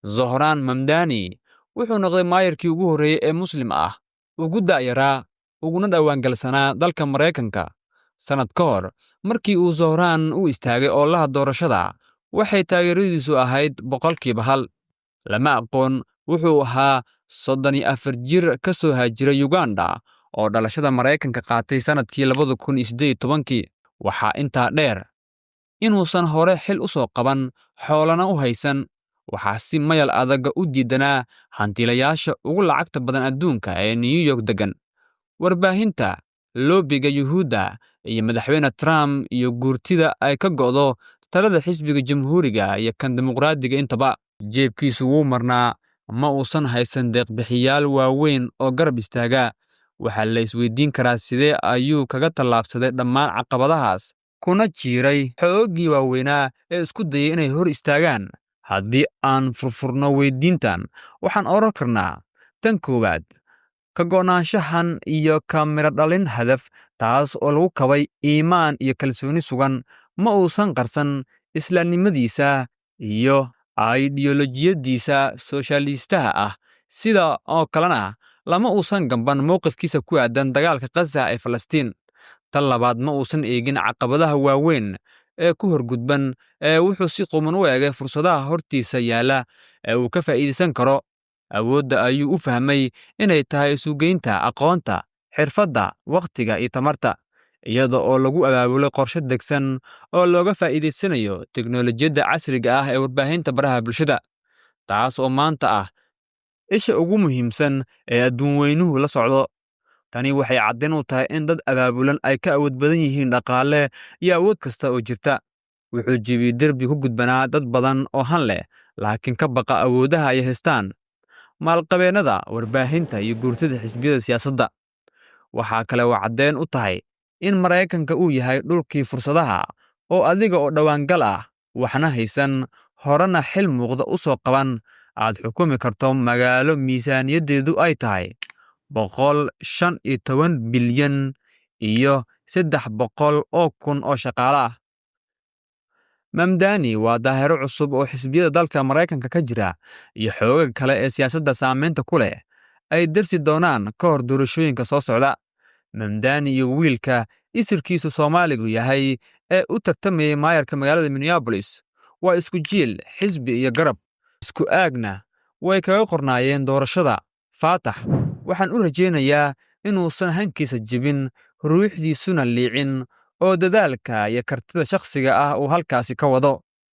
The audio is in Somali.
Zohran Mamdani wuxuu noqday maayarkii ugu horreeyey ee Muslim ah, ugu da'yaraa, uguna dhowaangalsanaa dalka Maraykanka. Sannad ka hor, markii uu Zohran u istaagay ololaha doorashada, waxay taageeradiisu ahayd 1%. Lama aqoon. Wuxuu ahaa 34 jir ka soo haajiray Uganda oo dhalashada Maraykanka qaatay sannadkii 2018-kii. Waxaa intaa dheer inuusan hore xil u soo qaban, xoolana u haysan. Waxaa si mayal adag u diidanaa hantiilayaasha ugu lacagta badan adduunka ee New York deggan, warbaahinta, loobiga Yuhuudda iyo Madaxweyne Trump iyo guurtida ay ka go'do talada xisbiga Jamhuuriga iyo kan Dimuqraadiga intaba. Jeebkiisu wuu marnaa, ma uusan haysan deeqbixiyaal waaweyn oo garab istaaga. Waxaa la isweydiin karaa, sidee ayuu kaga tallaabsaday dhammaan caqabadahaas, kuna jiiray xooggii waaweynaa ee isku dayay inay hor istaagaan? Haddii aan furfurno weydiintan, waxaan odhan karnaa: tan koowaad, ka go'naanshahan iyo ka midho dhalin hadaf, taas oo lagu kabay iimaan iyo kalsooni sugan. Ma uusan qarsan islaamnimadiisa iyo aidiyolojiyadiisa sooshaaliistaha ah. Sida oo kalena lama uusan gamban mowqifkiisa ku aadan dagaalka Qaza ee Falastiin. Tan labaad, ma uusan eegin caqabadaha waaweyn ee ku horgudban, ee wuxuu si quman u eegay fursadaha hortiisa yaalla ee uu ka faa'iidaysan karo. Awoodda ayuu u fahmay inay tahay isugeynta aqoonta, xirfadda, wakhtiga iyo tamarta, iyada oo lagu abaabulay qorshe degsan oo looga faa'iidaysanayo teknoolojiyadda casriga ah ee warbaahinta baraha bulshada, taas oo maanta ah isha ugu muhiimsan ee adduun weynuhu la socdo. Tani waxay caddayn u tahay in dad abaabulan ay ka awood badan yihiin dhaqaale iyo awood kasta oo jirta. Wuxuu jebiyey derbi ku gudbanaa dad badan oo han leh, laakiin ka baqa awoodaha ay haystaan maalqabeennada, warbaahinta iyo guurtida xisbiyada siyaasadda. Waxaa kale oo caddeyn u tahay in Maraykanka uu yahay dhulkii fursadaha, oo adiga oo dhowaangal ah, waxna haysan, horena xil muuqda u soo qaban, aad xukumi karto magaalo miisaaniyaddeedu ay tahay 115 bilyan iyo 300,000 oo shaqaale ah. Mamdani waa daahiro cusub oo xisbiyada dalka Maraykanka ka jira iyo xoogaga kale ee siyaasadda saameynta ku leh ay dersi doonaan ka hor doorashooyinka soo socda. Mamdani iyo wiilka isirkiisu Soomaaligu yahay ee u tartamayay maayarka magaalada Minneapolis waa isku jiil, xisbi iyo garab. Isku aagna way kaga qornaayeen doorashada. Faatax waxaan u rajaynayaa inuusan hankiisa jebin, ruuxdiisuna liicin, oo dadaalka iyo kartida shakhsiga ah uu halkaasi ka wado.